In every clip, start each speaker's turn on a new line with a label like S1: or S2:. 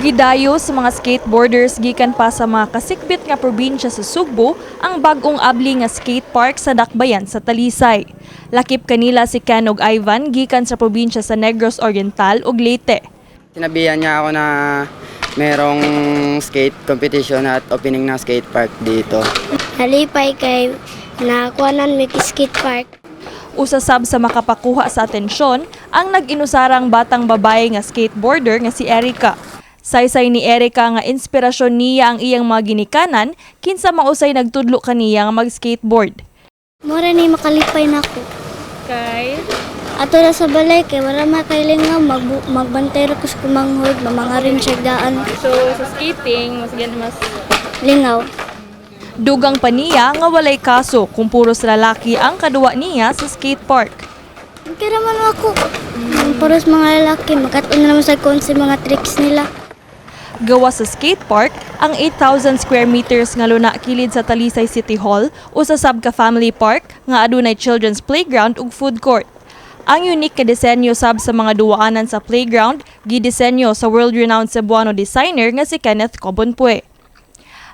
S1: Gidayo sa mga skateboarders gikan pa sa mga kasikbit nga probinsya sa Sugbo ang bag-ong abli nga skate park sa Dakbayan sa Talisay. Lakip kanila si Ken ug Ivan gikan sa probinsya sa Negros Oriental ug Leyte.
S2: Sinabihan niya ako na merong skate competition at opening ng skate park dito.
S3: Nalipay kay nakuanan mi skate park.
S1: Usa sab sa makapakuha sa atensyon ang nag-inusarang batang babae nga skateboarder nga si Erica. Saysay ni Erica nga inspirasyon niya ang iyang mga ginikanan, kinsa mausay nagtudlo kaniya nga mag-skateboard.
S3: Mura ni makalipay nako.
S1: Kay
S3: Ato ra sa balay kay wala makailingaw, magbantay ra ko sa kumanghod, mamangarin siya daan.
S1: So sa skating mas gan mas
S3: lingaw.
S1: Dugang pa niya nga walay kaso kung puros lalaki ang kaduwa niya sa skate park.
S3: Okay ra man ako. Puros mga lalaki, makat-on na naman sa kon sa mga tricks nila.
S1: Gawa sa skate park, ang 8,000 square meters nga luna kilid sa Talisay City Hall usa sab ka family park nga adunay children's playground ug food court. Ang unique nga disenyo sab sa mga duwaanan sa playground gidisenyo sa world-renowned Cebuano designer nga si Kenneth Cobonpue.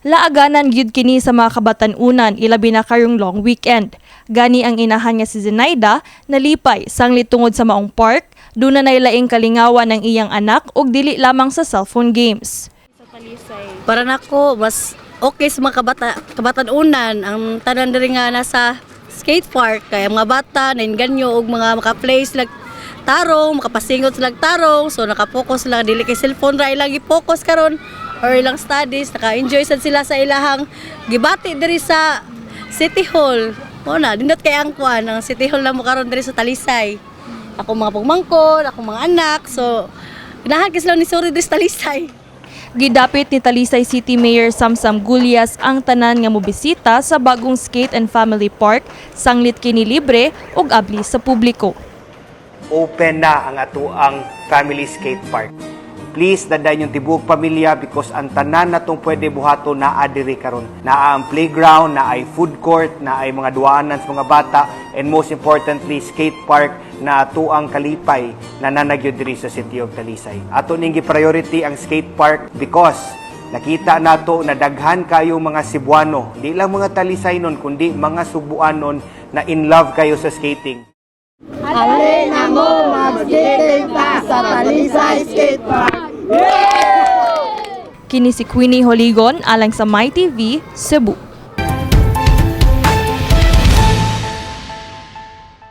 S1: Laaganan gyud kini sa mga kabatan-unan, ilabi na karong long weekend. Gani ang inahan nga si Zenaida nalipay sanglit tungod sa maong park, duna nay laing kalingawan ng iyang anak ug dili lamang sa cellphone games.
S4: Para nako mas okay sa mga kabatan-unan ang tanan diri nga nasa skate park kay ang mga bata nainganyo og mga maka-play sila tarong, makapasingot sila tarong, so nakapokus sila, dili kay cellphone ra ilang i-focus karon or ilang studies. Naka-enjoy sad sila sa ilahang gibati diri sa City Hall. Mo na nindot kay ang kuan ang City Hall na mo karon diri sa Talisay. Ako mga pugmangkon, ako mga anak, so ganahan kay sila ni suri diri sa Talisay.
S1: Gidapit ni Talisay City Mayor Samsam Gullas ang tanan nga mobisita sa bagong skate and family park sanglit kini libre ug abli sa publiko.
S5: Open na ang atoang family skate park. Please, daday yung tibuok pamilya because ang tanan na tong pwede buhaton naa diri karon. Naa ang playground, naay food court, naay mga duwaanan sa mga bata, and most importantly, skate park na atoang kalipay na naa na gyud diri sa City of Talisay. Ato ning priority ang skate park because nakita nato na daghan kayo mga Cebuano, di lang mga Talisay nun, kundi mga Sugbuanon na in love kayo sa skating.
S6: Halina mo, mag-skating ta sa Talisay Skate Park.
S1: Kini si Queenie Holigon alang sa MyTV, Cebu.